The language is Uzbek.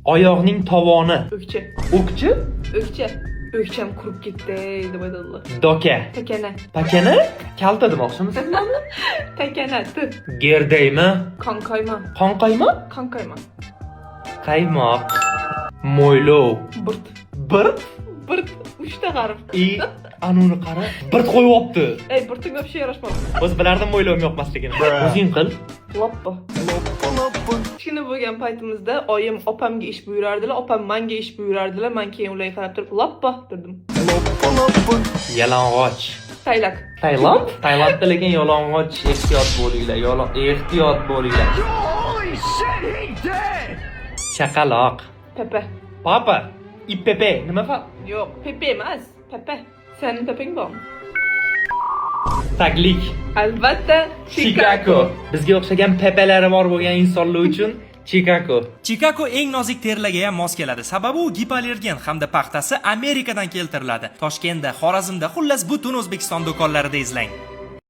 Oyoqning tovoni. O'kcha. O'kchi? O'kcha. O'kcham qurib ketdi deb aytadilar. Doka. Takana. Pakana? Kalta demoqchimisiz? Takana. T. Gerdaymi? Qonqayma. Qonqayma? Qonqayma. Qaymoq. Mo'ylov. Birt. Bir Birt. Uchta harf. и anuni qara. Bir qo'yyapti. Ey, birting вообще yarashmadi. O'zi bilardim mo'ylovim yoqmasligini. O'zing qil. Loppa. Kichkina bo'lgan paytimizda oyim opamga ish buyurardilar, opam manga ish buyurardilar. Man keyin ularga qarab turib loppa derdim. Yalang'och. Taylak. Tailand? Tailandda lekin yalang'och, ehtiyot bo'linglar. Ehtiyot bo'linglar. Chaqaloq. Pepe. Papa. IPP. Nima fa? Yo'q, Pepe emas, Pepe. Sening Pepeng bormi? Taglik. Albatta, Chicago. Bizga o'xshagan pepelari bor bo'lgan insonlar uchun Chicago. Chicago eng nozik terilarga ham mos keladi. Sababi u gipoallergen hamda paxtasi Amerikadan keltiriladi. Toshkentda, Xorazmda, xullas butun O'zbekiston do'konlarida izlang.